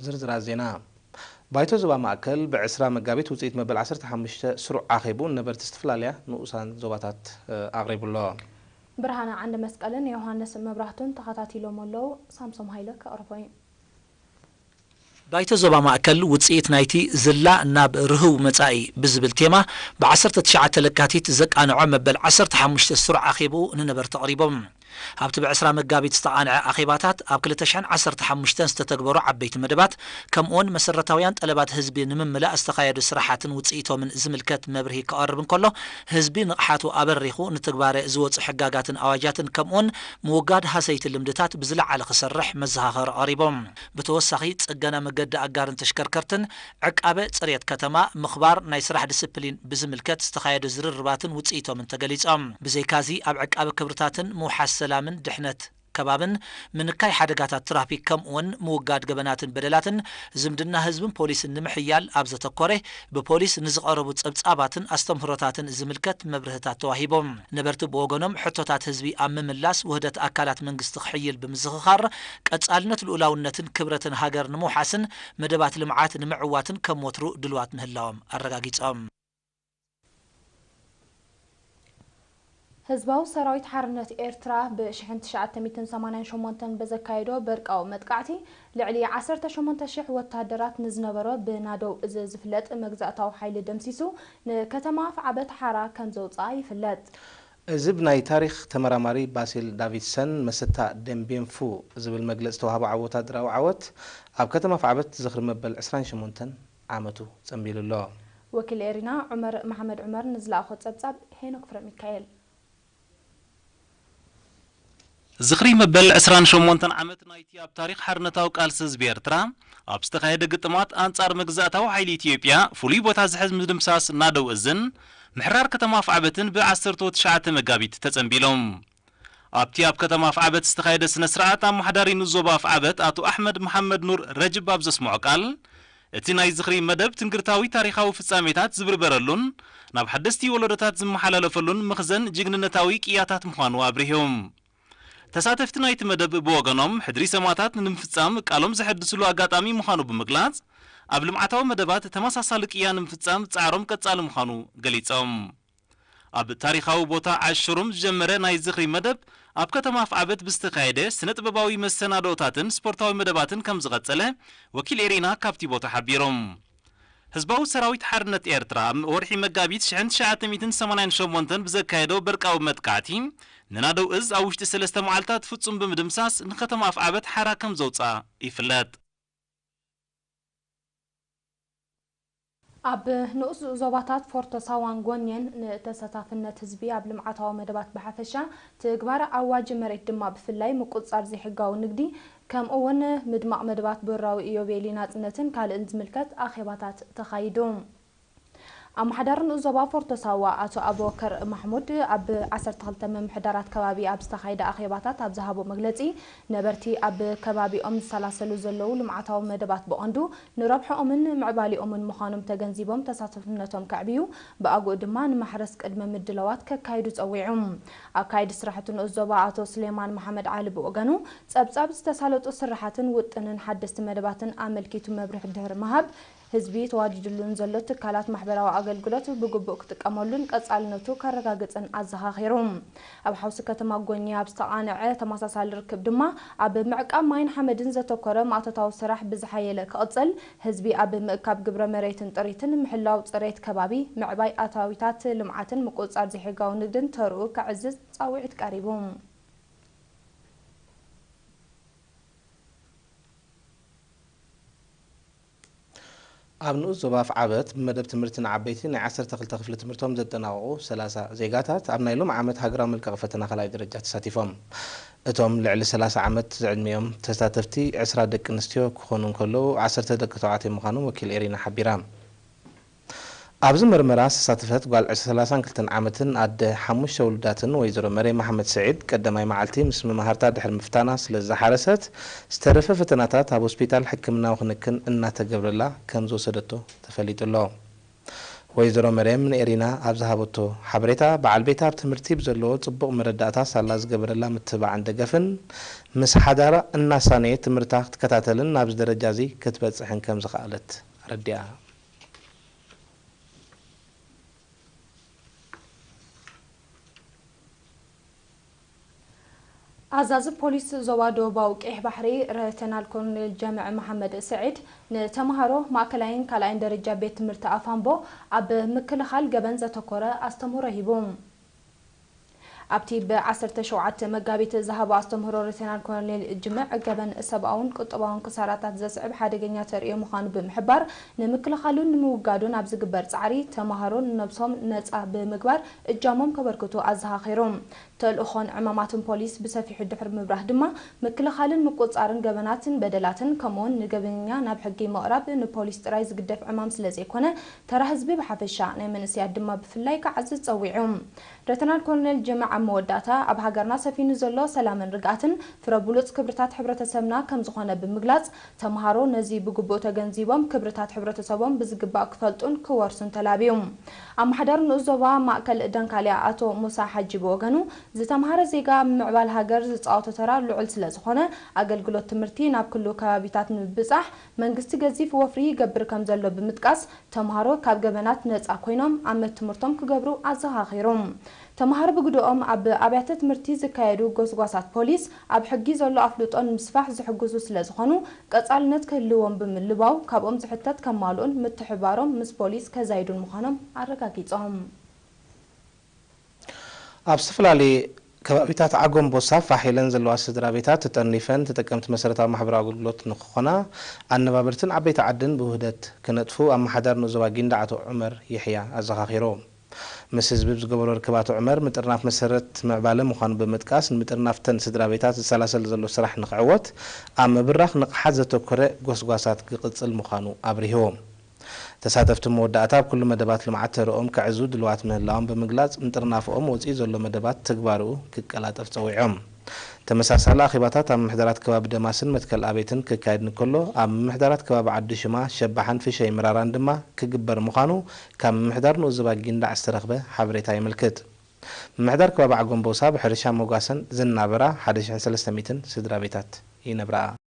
ዝርዝራት ዜና። ባይቶ ዞባ ማእከል ብ ዕስራ መጋቢት ውጽኢት መበል ዓሰርተ ሓሙሽተ ስሩዕ ኣኼቡ ንነበርቲ ዝተፈላለያ ንኡሳን ዞባታት፣ እ፣ ኣቕሪቡ ኣሎ። ብርሃነ ዓንደ መስቀልን ዮሃንስ መብራህቱን ተኸታቲሎም ኣለዉ። ሳምሶም ሃይለ ከቕርቦ እዩ። ባይቶ ዞባ ማእከል ውጽኢት ናይቲ ዝላ ናብ ርህው መጻኢ ብዝብል ቴማ ብ ዓሰርተ ትሽዓተ ለካቲት ዘቃንዖ መበል ዓሰርተ ሓሙሽተ ስሩዕ ኣኼቡ ንነበርቲ ኣቕሪቦም። ኣብቲ ብ ዕስራ መጋቢት ዝተቓንዐ ኣኼባታት ኣብ ክልተ ሽሕን ዓሰርተ ሓሙሽተን ዝተተግበሩ ዓበይቲ መደባት ከምኡውን መሰረታውያን ጠለባት ህዝቢ ንምምላእ ዝተኻየዱ ስራሓትን ውጽኢቶምን ዝምልከት መብርሂ ክቐርብ እንከሎ፣ ህዝቢ ንቕሓቱ ኣበሪኹ ንትግባረ ዝወጹ ሕጋጋትን ኣዋጃትን ከምኡውን ምውጋድ ሃሰይቲ ልምድታት ብዝለዓለ ክሰርሕ መዘኻኸሪ ቀሪቦም። ብተወሳኺ ጽገና መገዲ ኣጋርን ተሽከርከርትን፣ ዕቃበ ጽሬት ከተማ፣ ምኽባር ናይ ስራሕ ዲስፕሊን ብዝምልከት ዝተኻየዱ ዝርርባትን ውጽኢቶምን ተገሊጾም። ብዘይካዚ ኣብ ዕቃበ ክብርታትን ምውሓስ ሰላምን ድሕነት ከባብን ምንካይ ሓደጋታት ትራፊክ ከምኡውን ምውጋድ ገበናትን በደላትን ዝምድና ህዝብን ፖሊስን ንምሕያል ኣብ ዘተኮረ ብፖሊስ ንዝቐረቡ ጸብጻባትን ኣስተምህሮታትን ዝምልከት መብርህታት ተዋሂቦም። ነበርቲ ብወገኖም ሕቶታት ህዝቢ ኣብ ምምላስ ውህደት ኣካላት መንግስቲ ክሕይል ብምዝኽኻር ቀጻልነት ልኡላውነትን ክብረትን ሃገር ንምውሓስን መደባት ልምዓት ንምዕዋትን ከም ወትሩ ድልዋት ምህላዎም ኣረጋጊጾም። ህዝባዊ ሰራዊት ሓርነት ኤርትራ ብ ሽሕን ትሽዓተ ሚእትን ሰማንያን ሸሞንተን ብዘካየዶ በርቃዊ መጥቃዕቲ ልዕሊ ዓሰርተ ሸሞንተ ሽሕ ወተሃደራት ንዝነበሮ ብናደው እዚ ዝፍለጥ መግዛእታዊ ሓይሊ ደምሲሱ ንከተማ ኣፍዓበት ሓራ ከም ዘውጽኣ ይፍለጥ። እዚ ብናይ ታሪኽ ተመራማሪ ባሲል ዳቪድሰን መሰታ ደምቤንፉ ዝብል መግለጺ ዝተዋህቦ ዓቢ ወተሃደራዊ ዓወት ኣብ ከተማ ኣፍዓበት ዝኽሪ መበል ዕስራን ሸሞንተን ዓመቱ ጸንቢሉ ኣሎ። ወኪል ኤሪና ዑመር መሓመድ ዑመር ንዝለኣኾ ጸብጻብ ሄኖክ ፍረሚካኤል። ዝኽሪ መበል ዕስራን ሸሞንተን ዓመት ናይቲ ኣብ ታሪኽ ሓርነታዊ ቃልሲ ህዝቢ ኤርትራ ኣብ ዝተኻየደ ግጥማት ኣንጻር መግዛእታዊ ሓይሊ ኢትዮጵያ ፍሉይ ቦታ ዝሕዝ ምድምሳስ ናደው እዝን ምሕራር ከተማ ኣፍዓበትን ብ ዓሰርተ ትሽዓተ መጋቢት ተጸንቢሎም። ኣብቲ ኣብ ከተማ ኣፍዓበት ዝተኻየደ ስነ ስርዓት ኣመሓዳሪ ንኡስ ዞባ ኣፍዓበት ኣቶ ኣሕመድ መሓመድ ኑር ረጅብ ኣብ ዘስምዖ ቃል፣ እቲ ናይ ዝኽሪ መደብ ትንግርታዊ ታሪኻዊ ፍጻሜታት ዝብርበረሉን ናብ ሓደስቲ ወለዶታት ዝመሓላለፈሉን መኽዘን ጅግንነታዊ ቅያታት ምዃኑ ኣብሪሆም። ተሳተፍቲ ናይቲ መደብ ብወገኖም፣ ሕድሪ ሰማእታት ንምፍጻም ቃሎም ዘሐድስሉ ኣጋጣሚ ምዃኑ ብምግላጽ፣ ኣብ ልምዓታዊ መደባት ተመሳሳሊ ቅያ ንምፍጻም ጻዕሮም ቀጻሊ ምዃኑ ገሊጾም። ኣብ ታሪኻዊ ቦታ ዓሽሩም ዝጀመረ ናይ ዝኽሪ መደብ፣ ኣብ ከተማ ኣፍዓበት ብዝተኻየደ ስነ ጥበባዊ መሰናድኦታትን ስፖርታዊ መደባትን ከም ዝቐጸለ ወኪል ኤሪና ካብቲ ቦታ ሓቢሮም። ህዝባዊ ሰራዊት ሓርነት ኤርትራ፣ ኣብ ወርሒ መጋቢት ሽሕን ትሽዓተ ሚእትን ሰማንያን ሸሞንተን ብዘካየዶ በርቃዊ መጥቃዕቲ፣ ንናደው እዝ ኣብ ውሽጢ ሰለስተ መዓልታት ፍጹም ብምድምሳስ፣ ንከተማ ኣፍዓበት ሓራ ከም ዘውጽኣ ይፍለጥ። ኣብ ንኡስ ዞባታት ፎርቶ ሳዋን ጎኔን ንተሳታፍነት ህዝቢ ኣብ ልምዓታዊ መደባት ብሓፈሻ፣ ትግባረ ኣዋጅ መሬት ድማ ብፍላይ ምቁጽጻር ዘይሕጋዊ ንግዲ፣ ከምኡ እውን ምድማቕ መደባት ብራዊ ኢዮቤሊ ናጽነትን ካልእን ዝምልከት ኣኼባታት ተኻይዱ። ኣመሓዳሪ ንኡስ ዞባ ፎርቶ ሳዋ ኣቶ ኣቡበከር ማሕሙድ ኣብ ዓሰርተ ክልተ ምምሕዳራት ከባቢ ኣብ ዝተኻየደ ኣኼባታት ኣብ ዝሃቦ መግለጺ፣ ነበርቲ ኣብ ከባቢኦም ዝሰላሰሉ ዘለዉ ልምዓታዊ መደባት ብቐንዱ ንረብሐኦምን ምዕባሊኦምን ምዃኖም ተገንዚቦም ተሳተፍነቶም ከዕብዩ፣ ብኣግኡ ድማ ንማሕረስ ቅድመ ምድላዋት ከካይዱ ጸዊዑ። ኣካይዲ ስራሕቲ ንኡስ ዞባ ኣቶ ስሌማን መሓመድ ዓሊ ብወገኑ፣ ጸብጻብ ዝተሳለጡ ስራሓትን ውጥንን ሓደስቲ መደባትን ኣመልኪቱ መብርሂ ድሕሪ ምሃብ፣ ህዝቢ ተዋዲድሉ ንዘሎ ትካላት ማሕበራዊ ኣገልግሎት ብግቡእ ክጥቀመሉን ቀጻልነቱ ከረጋግጽን ኣዘኻኺሩ። ኣብ ሓውሲ ከተማ ጎንየ ኣብ ዝተቓንዐ ተመሳሳሊ ርክብ ድማ፣ ኣብ ምዕቃብ ማይን ሓመድን ዘተኮረ ማእቶታዊ ስራሕ ብዝሓየለ ክቕጽል፣ ህዝቢ ኣብ ምእካብ ግብረ መሬትን ጥሪትን፣ ምሕላው ጽሬት ከባቢ፣ ምዕባይ ኣታዊታት ልምዓትን ምቁጽጻር ዘይሕጋዊ ንግድን ተርኡ ከዕዝዝ ጻውዒት ቀሪቡ። ኣብ ንኡስ ዞባ ኣፍዓበት ብመደብ ትምህርቲ ንዓበይቲ ናይ ዓሰርተ ክልተ ክፍሊ ትምህርቶም ዘጠናቐቑ ሰላሳ ዜጋታት ኣብ ናይ ሎሚ ዓመት ሃገራዊ መልቀቒ ፈተና ካልኣይ ደረጃ ተሳቲፎም። እቶም ልዕሊ ሰላሳ ዓመት ዝዕድሚኦም ተሳተፍቲ ዕስራ ደቂ ኣንስትዮ ክኾኑ እንከለዉ ዓሰርተ ደቂ ተባዕትዮ ምዃኖም ወኪል ኤሪና ሓቢራ። ኣብዚ መርመራ ዝተሳተፈት ጓል ዕስራ ሰላሳን ክልተን ዓመትን ኣደ ሓሙሽተ ውሉዳትን ወይዘሮ መሬ መሓመድ ስዒድ ቀዳማይ መዓልቲ ምስ መማህርታ ድሕሪ ምፍታና ስለ ዝሓረሰት ዝተረፈ ፈተናታት ኣብ ሆስፒታል ሕክምናዊ ክንክን እናተገብረላ ከም ዝወሰደቶ ተፈሊጡ ኣሎ። ወይዘሮ መርየም ንኤሪና ኣብ ዝሃበቶ ሓበሬታ፣ በዓል ቤታ ኣብ ትምህርቲ ብዘለዎ ጽቡቕ መረዳእታ ሳላ ዝገበረላ ምትብባዕን ደገፍን፣ ምስ ሓዳራ እናሳነየት ትምህርታ ክትከታተልን ናብዚ ደረጃ እዚ ክትበጽሕን ከም ዝኸኣለት ኣረዲኣ። ኣዛዚ ፖሊስ ዞባ ደቡባዊ ቀይሕ ባሕሪ ሌተናል ኮሎኔል ጀምዕ መሓመድ ስዒድ፣ ንተምሃሮ ማእከላይን ካልኣይን ደረጃ ቤት ትምህርቲ ኣፋምቦ ኣብ ምክልኻል ገበን ዘተኮረ ኣስተምህሮ ሂቡ። ኣብቲ ብ ዓሰርተ ሸውዓተ መጋቢት ዝሃቦ ኣስተምህሮ ሌተናል ኮሎኔል ጅምዕ፣ ገበን ሰብኣውን ቁጠባውን ክሳራታት ዘስዕብ ሓደገኛ ተርእዮ ምዃኑ ብምሕባር፣ ንምክልኻሉን ንምውጋዱን ኣብ ዝግበር ጻዕሪ፣ ተምሃሮ ንነብሶም ነጻ ብምግባር እጃሞም ከበርክቱ ኣዘኻኺሩ። ተልእኾን ዕማማትን ፖሊስ ብሰፊሑ ድሕሪ ምብራህ ድማ፣ ምክልኻልን ምቁጽጻርን ገበናትን በደላትን፣ ከምኡውን ንገበኛ ናብ ሕጊ ምቕራብ ንፖሊስ ጥራይ ዝግደፍ ዕማም ስለዘይኮነ፣ ተራ ህዝቢ ብሓፈሻ፣ ናይ መንእሰያት ድማ ብፍላይ ክዓዝዝ ጸዊዑ። ሌተናል ኮሎኔል ጀምዕ ኣብ መወዳእታ፣ ኣብ ሃገርና ሰፊኑ ዘሎ ሰላምን ርግኣትን ፍረ ብሉጽ ክብርታት ሕብረተሰብና ከምዝኾነ ብምግላጽ፣ ተምሃሮ ነዚ ብግቡእ ተገንዚቦም ክብርታት ሕብረተሰቦም ብዝግባእ ክፈልጡን ክወርሱን ተላብዩ። ኣመሓዳሪ ንኡስ ዞባ ማእከል ደንካልያ ኣቶ ሙሳ ሓጂ ብወገኑ፣ ዝተምሃረ ዜጋ ኣብ ምምዕባል ሃገር ዝጻወቶ ተራ ልዑል ስለዝኾነ፣ ኣገልግሎት ትምህርቲ ናብ ኩሉ ከባቢታት ንምብጻሕ መንግስቲ ገዚፍ ወፍሪ ይገብር ከምዘሎ ብምጥቃስ፣ ተምሃሮ ካብ ገበናት ነጻ ኮይኖም ኣመት ትምህርቶም ክገብሩ ኣዘኻኺሩ። ተምሃሮ ብግደኦም፣ ኣብ ኣብያተ ትምህርቲ ዝካየዱ ጎስጓሳት ፖሊስ ኣብ ሕጊ ዘሎ ኣፍልጦ ንምስፋሕ ዝሕግዙ ስለዝኾኑ፣ ቀጻልነት ክህልዎም ብምልባው፣ ካብኦም ዝሕተት ከማልኡን ምትሕብባሮም ምስ ፖሊስ ከዛይዱን ምዃኖም ኣረጋጊጾም። ኣብ ዝተፈላለዩ ከባቢታት ዓጎምቦሳ ፋሕ ኢለን ዘለዋ ስድራ ቤታት ተጠርኒፈን ተጠቀምቲ መሰረታዊ ማሕበራዊ ኣገልግሎት ንክኾና ኣነባበርትን ዓበይቲ ዓድን ብውህደት ክነጥፉ ኣመሓዳሪ ንኡስ ዞባ ጊንዳዕ ኣቶ ዑመር የሕያ ኣዘኻኺሩ። ምስ ህዝቢ ብዝገበሮ ርክብ ኣቶ ዑመር፣ ምጥርናፍ መሰረት ምዕባለ ምዃኑ ብምጥቃስ፣ ንምጥርናፍተን ስድራ ቤታት ዝሰላሰል ዘሎ ስራሕ ንክዕወት ኣብ ምብራኽ ንቕሓት ዘተኮረ ጎስጓሳት ክቕጽል ምዃኑ ኣብሪሁ። ተሳተፍቲ መወዳእታ ኣብ ኩሉ መደባት ልምዓት ተረኦም ከዕዙ ድልዋት ምህላዎም ብምግላጽ፣ ምጥርናፍኦም ወጺኡ ዘሎ መደባት ትግባርኡ ክቀላጠፍ ጸዊዖም። ተመሳሳሊ ኣኼባታት ኣብ ምምሕዳራት ከባቢ ደማስን መትከል ኣቤትን ክካየድ እንከሎ፣ ኣብ ምምሕዳራት ከባቢ ዓዲ ሽማ፣ ሸባሓን ፍሸይ ምራራን ድማ ክግበር ምዃኑ ካብ ምምሕዳር ንኡስ ዞባ ጊንዳዕ ዝተረኽበ ሓበሬታ የመልክት። ምምሕዳር ከባቢ ዓጎምቦሳ ብሕርሻ መጓሰን ዝናበራ ሓደ ሽሕን ሰለስተ ሚእትን ስድራ ቤታት ይነብርኣ።